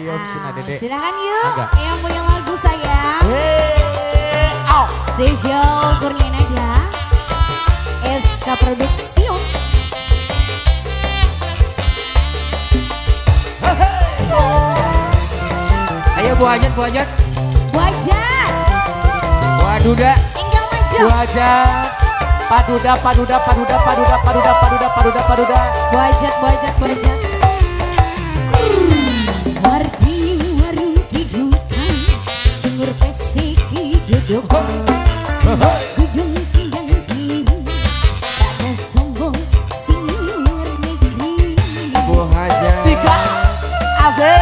Ayo Cina Dede. Silakan yuk. Yang punya lagu sayang. Sejauh Kurnia Nada, SK Production. Ayo Bu Hajat, Bu Hajat. Bu Hajat. Bu Duda. Enggal maju. Bu Hajat. Paduda, paduda, paduda, paduda, paduda, paduda, paduda, paduda. Bu Hajat, Bu Hajat, Bu Hajat. Wargi warung kidukan, cengur pesik duduk. Gudung pinggang biru, rada sombong singer negeri. Bu Hajat. Sika, asik.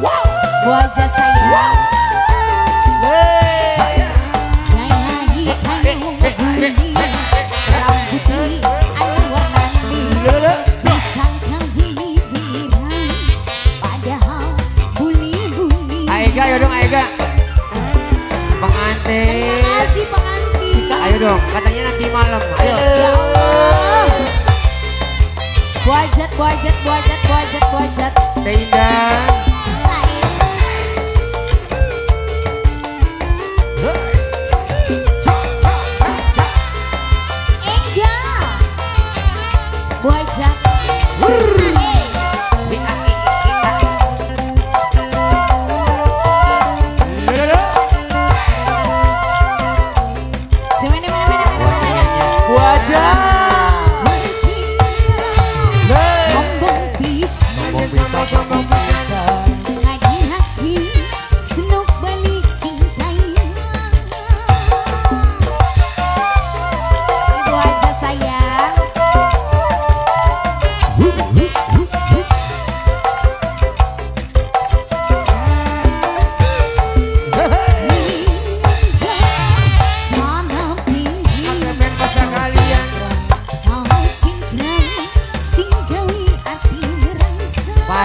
Wow. Bu Hajat sayang. Aega, ayo dong Aega. Pengantin. Terima kasih pengantin. Ayo dong, katanya nanti malam. Ayo. Ya Allah. Bu Hajat, Bu Hajat, Bu Hajat, Bu Hajat, Bu Hajat. Teh Indah. Enggak. Bu Hajat.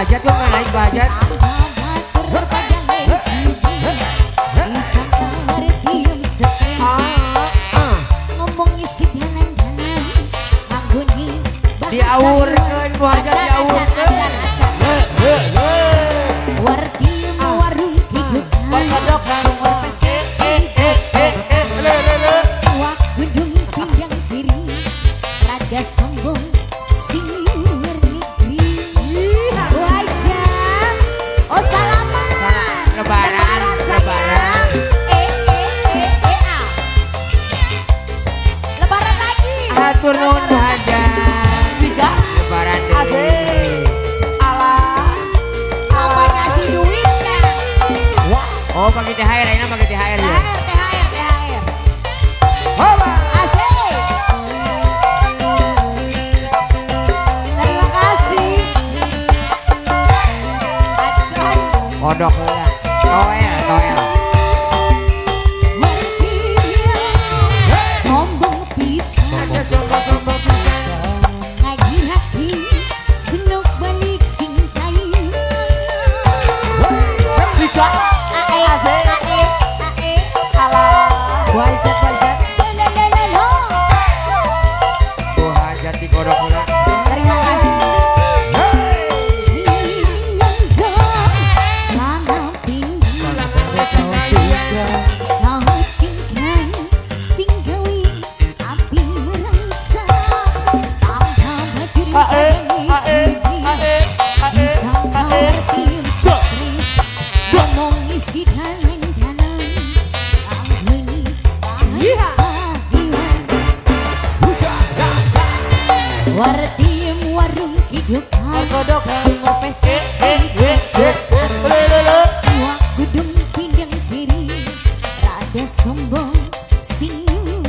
Hajat kok nggak naik Bu Hajat? Diawurkeun Bu Hajat, diawurkeun. Hatur nuhun Bu Hajat. Sika lebaran deui. Asik. Alah. Apa ngasih duitnya? Oh, pakai THR, ini pakai THR ya. THR, THR, THR. Hoba. Asik. Terima kasih. Acan. Kodok heula. Toel, toel. Sombong pisan. Sombong pisan. Lagi-lagi senok balik sing kayu. Sika. Ae, ae, ae. Alah. Bu Hajat, Bu Hajat. Lalalala. Bu Hajat digodok heula. Terima kasih.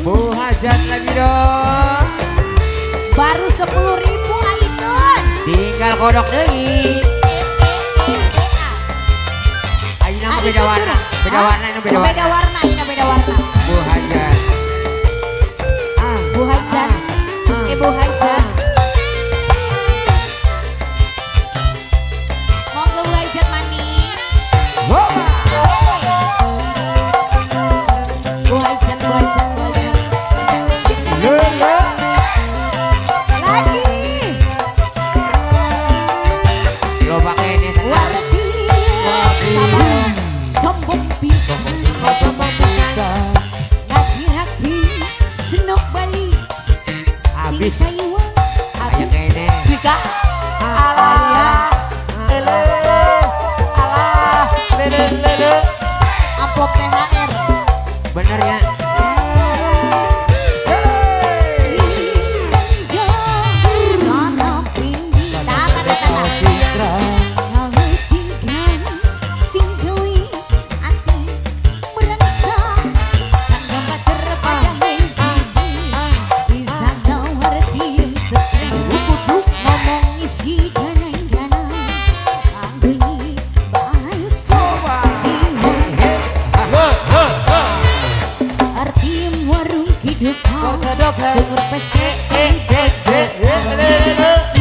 Bu Hajat lagi dong. Baru 10.000 Aitun. Tinggal kodok deui. Ayeuna mah beda warna. Beda warna ini beda warna. Beda warna ini beda warna. Bu Hajat. Bu Hajat. Ibu Hajat. Monggo Bu Hajat manis. Bu Hajat, Bu Hajat, Bu Hajat. Lagi. Lo pakai ini tenang. Sombong pisan. Sombong pisan. Laki-laki senok bali. Habis. Kayak kene. Sika. Alah. Ele. Alah. Lele lele. Amplop THR. Bener ya.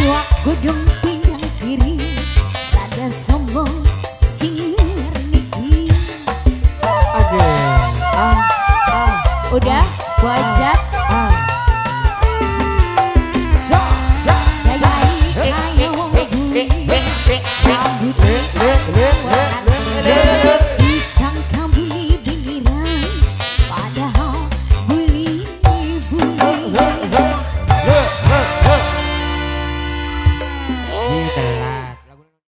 Iwak godong pinggang kiri, rada sombong sing niki. Udah, buat.